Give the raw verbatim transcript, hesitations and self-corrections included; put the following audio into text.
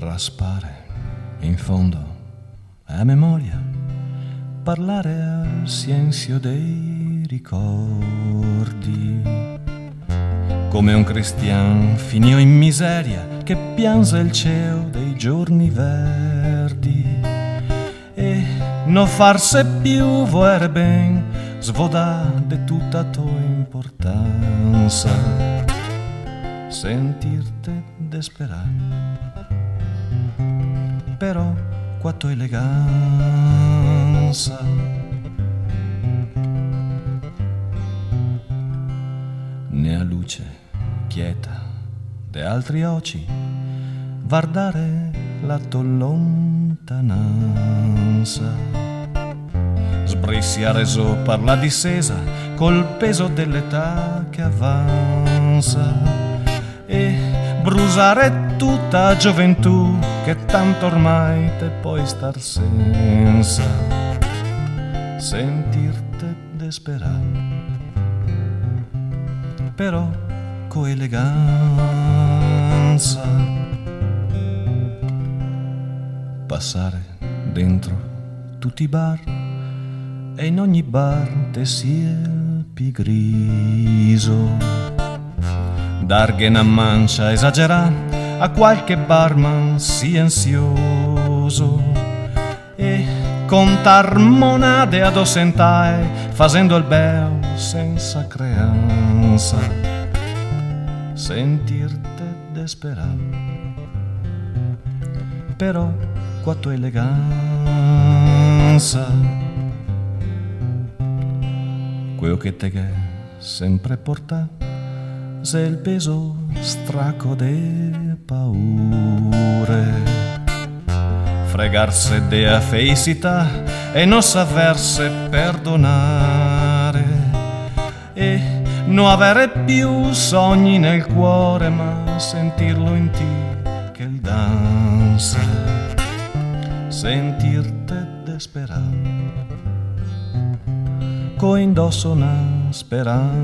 Raspare in fondo a memoria, parlare al silensio dei ricordi. Come un cristian finio in miseria che piange el cielo dei giorni verdi. E no farse più voler ben, svodà de tuta to importansa, sentirte desperà. Però co a to elegansa, ne a luce quieta de altri oci, vardare la to lontanansa. Sbrisiare zo par la disesa col peso de l'età che avansa e brusare tuta gioventù che tanto ormai te pol star sensa, sentirte desperà. Però co elegansa, pasare dentro tuti i bar e in ogni bar te si el pi griso, darghe na mancia esagerà a qualche barman silensioso e contar monade a do sentae, fasendo el bel sensa creansa, sentirte desperà. Però co a to elegansa, queo che te ghe sempre portà, xe el peso straco de paure. Fregarse de a felicità e no saverse perdonare, e no avere più sogni nel cuore, ma sentirlo in ti che el dansa, sentirte desperà. Co indoso na speransa,